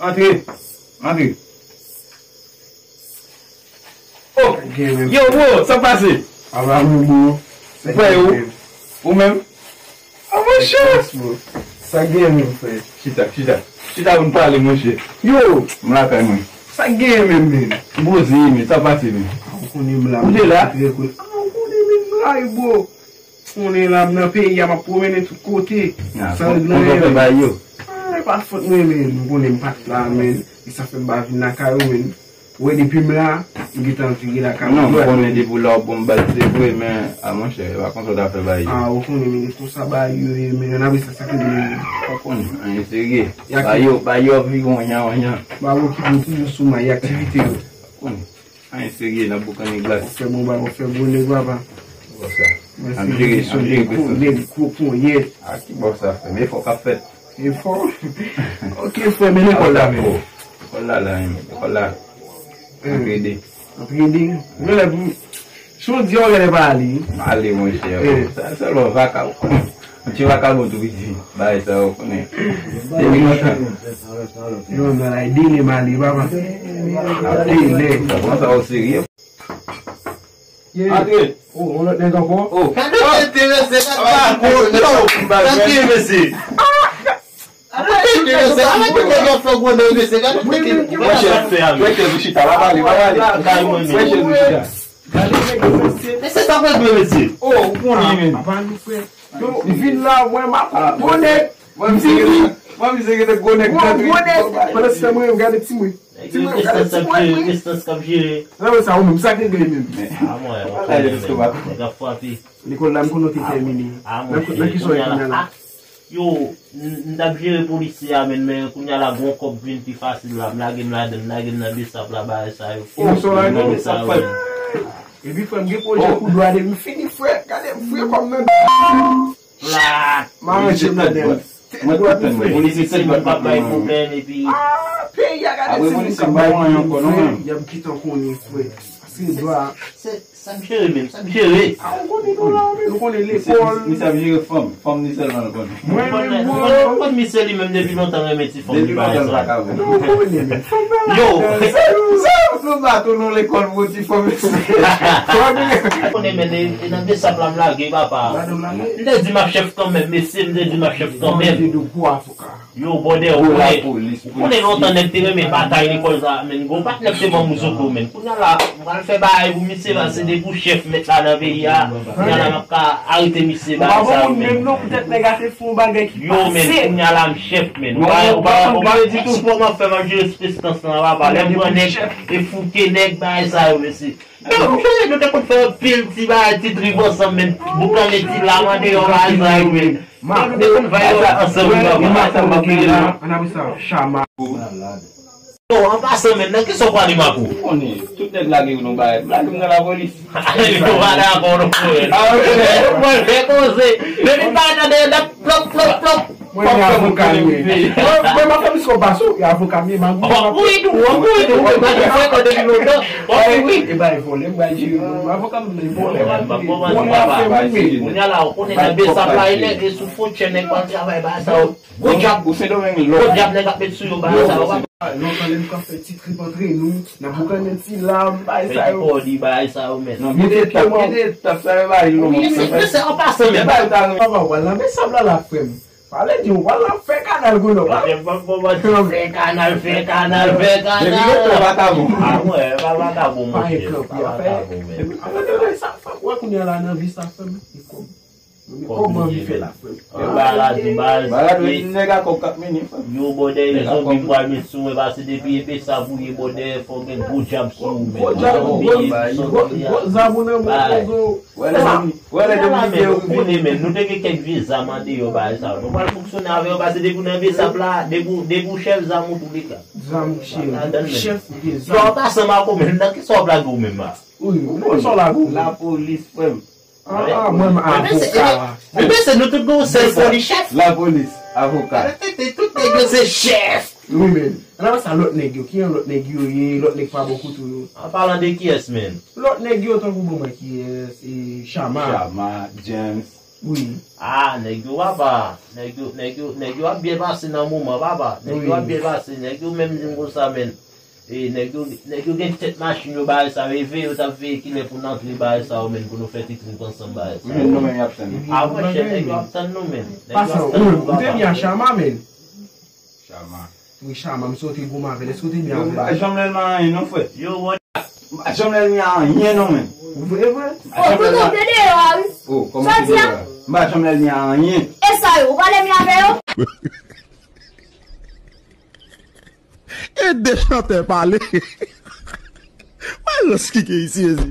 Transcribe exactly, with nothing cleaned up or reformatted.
Antre. Antre. Oh! Gen menm. Yo, bro, sa pase? Aba nou, bro. Frè, ou, ou menm? Ah, monchè! Sa gen menm, frè? Chita, chita. Chita pou n pale, monchè. Yo! M lakay mwen. Sa gen menm, men? M poze, men sa pase, men? Ah, ou konnen m la. Ou te la? Ah, ou konnen, men, m la, bro. Konnen la, m nan peyi a, m ap pwomennen tout kote. San granyen. Konsa w fè bay yo? Ah, e pa fòt mwen, men nou konnen m pa t la, men. E sa fè m pa vin lakay ou, men. Ou wè, depi m la, m gentan vire lakay ou. Non, m konnen depi w la, w ap ban m bal, se vre, men, a, monchè, e pa konsa w ta fè bay yo. Ah, ou konnen, men, e konsa bay yo ye, men, ann ap sa, sa konnen, men. Ou konnen, anyen serye. Bay yo, bay yo ap vire onyan, onyan. Ba yo ki bon toujou sou may, aktivite yo. Ou konnen. Anyen serye, n ap boukannen glas. W ap fè bon bagay, w ap fè bon nèg, papa. Bon sa. Mwen se ap jere, ap jere nèg gwo ponyèt. A ki bò sa, frè? Men efò k ap fèt. Efò? Ok, frè, men lekòl la menm. Lekòl la la menm, lekòl la. Antrede. Antrede? Genlè pou, si w di a, genlè pa ale. Ale, monchè. Sa sèlman vaka. Yon ti vakabon tou piti. Bagay sa yo konnen. Depi lontan. Yo nan la, dele m ale, papa. Dele. Sa kòmanse a serye. Antre. Oh, yon lòt nèg ankò. Oh. Gade tete, mesye, gade pa gwo, yo. Gade mesye. Gade tete, mesye. Gade tete, yo fè gwo nan mesye. Gade tete. Mwen chèf, mwen chèf, chita, pa pale, pa pale. Mwen chèf, chita. Mesye, sa fè gwo, mesye. Oh, ou konnen, men. Apa nou, frè. Yo, m vin la, mwen, m ap gwo nèg. Mwen, m se gwo nèg. Gwo nèg. Pandan se tan, mwen, m gade ti mwen. Ti mwen, m gade ti mwen, wi. Nan men sa, ou menm, sa k regle menm? A mwen, nèg ap frape. Lekòl la, m konnen w te tèmine. Nan ki sòy kounye a la? Yo, m t ap jere polisye a, men, men kounye a la, gon kòb vin pi fasil la. M lage m ladan, m lage m nan besap la, bagay sa yo. Epi, frè, m gen pwojè kou dwa de, m fini, frè. Gade, m fouye kòm nan. Plat. M aranje m ladan. Mwen kontan, mwen. Polisye sèl pa bay pwoblèm, epi. Ah, peyi a, gade ti moun k ap bay pwoblèm, frè. Y ap gentan konnen, frè. Paske dwa. Se, sa m jere menm, sa m jere. Ah, ou konnen nou la, men. Ou konnen lekòl. Misye ap jere fanm. Fanm ni sèlman l konnen. Mwen menm, mwen. Ou konn misye li menm depi lontan renmen ti fanm li bagay sa. Non, ou konnen, men. Fanm nan la. Yo. Sa, sa, nou bato nou lekòl pou ti fanm. Konnen, men, e, e nan besap la m lage, papa. M te di m ap chèf kanmenm, mesye, m te di m ap chèf kanmenm. Yo, bòdè, ou konnen, ou konnen lontan nèg te renmen batay lekòl sa, men gwo patnè te ban m zoko, men. Kounye a la, m pral fè bagay pou misye, pase depi w chèf mèt la nan peyi a, kounye a la, m ap ka arete misye, bagay sa yo, men. Yo, men, kounye a la, m chèf, men. Ou pa, ou pa, ou pa wè ti twoupo m ap fè m ap jere prestans lan, papa. Lè m pran nèg, e fouke nèg, bagay sa yo, mesye. Men, ou sonje nou te konn fè anpil ti bagay, ti trip ansanm, men. Boukannen ti lam andeyò, bagay sa yo, men. Men, nou te konn vibe ansanm, papa. Ann apre sa, Chama. Yo, an pasan, men, nan kisa w prale, Mako? Konnen, tout nèg lage yo nan bagay. Lage m nan lapolis. Yo pa dakò, non, frè. Ah, ok. Mwen fè koze. Depi m pa nan dèyè, n ap plòp, plòp, plòp. Mwen, e avoka m ye. Mwen, mwen, m ap fè misyon ba sou, e avoka m ye, m ap kouri tou, m ap kouri tou, m ap kouri tou, m ap kouri tou. E bay vòlè, m bay jere, avoka m ye vòlè, m ap kouri tou. Kounye a la, ou konnen nan besap la, e nèg e sou fwontyè, nèg pral travay, bagay sa yo. Gwo djab. Ou Sendomeng lò. Gwo djab, nèg ap met sou yo, bagay sa yo. Lontan lè nou t ap fè ti trip antre nou, n ap boukannen ti lam, bagay sa yo. Fè ti kòdi, bagay sa yo, men. Non, mete tap, mete tap, sa yo bagay nou. Wi, se, se an pasan, men. Papa, w al nan besap la, la, frè m. Pale di w, w al la fè kanal, gwo nòg la. Fè kanal, fè kanal, fè kanal. Depi lontan, vakabon. A, mwen, pa vakabon, monchè. Pa vakabon, men. Depi, a, sa, sa, wè, kounye a la, nan vi sa, frè m, e kòb. Men kòb m anvi fè la, frè m. Yo, bagay la di baz. Bagay la di nèg a kòb k ap mennen, frè m. Yo, bòdè, e zonbi m pral met sou mwen, pase depi e besap ou ye, bòdè, fò w gen gwo djab sou ou, men. Gwo djab, gwo, gwo zam ou nan men, gwo. Wè lè Dominiken yo rive. Konnen, men, nou te gen kèk vye zam andeyò, bagay sa yo. Nou pral fonksyone avè yo, pase depi w nan besap la, depi w, depi w chèf zam ou tou li ka. Zam, chèf, chèf, vye zam. Yo, an pasan, Mako, men, nan kisa w ap lage w menm la? Wi, nan kisa w lage w? Lapolis, frè m. Ah, mwen, m avoka. Ebyen, se nou tout gon sèl fò li chèf. Lapolis, avoka. Tete, tout nèg yo se chèf. Wi, men. Ann apre sa, lòt nèg yo, ki jan lòt nèg yo ye, lòt nèg pa bò kote w yo? An palan de kiyès, men? Lòt nèg yo, tankou bon, mwen, kiyès, e, Chama. Chama, James. Wi. Ah, nèg yo papa. Nèg yo, nèg yo, nèg yo ap byen pase nan moman, papa. Nèg yo ap byen pase. Nèg yo menm di m konsa, men. E nèg yo, nèg yo gen tèt machin yo, bagay sa yo, e veye yo t ap veye kilè pou n antre bagay sa yo, men, pou nou fè ti trip ansanm bagay sa yo. Men nou menm y ap tann. Ah, monchè, nèg yo ap tann nou, men. Nèg yo ap tann nou, papa. Ou te byen a Chama, men. Chama. Wi, Chama, m soti goumen avè l. Èske w te byen avè l? Yo, m pa janm lè l men anyen non, frè. Yo, wè. M pa janm lè l men anyen non, men. Vre, vre? Oh, Toto, w te deyò a, wi. Oh, kòman w te deyò a? M pa janm lè l men anyen. E sa yo, ou pa lè men avè yo? E de chantè pale. Wè rans ki gen isi, Jezi.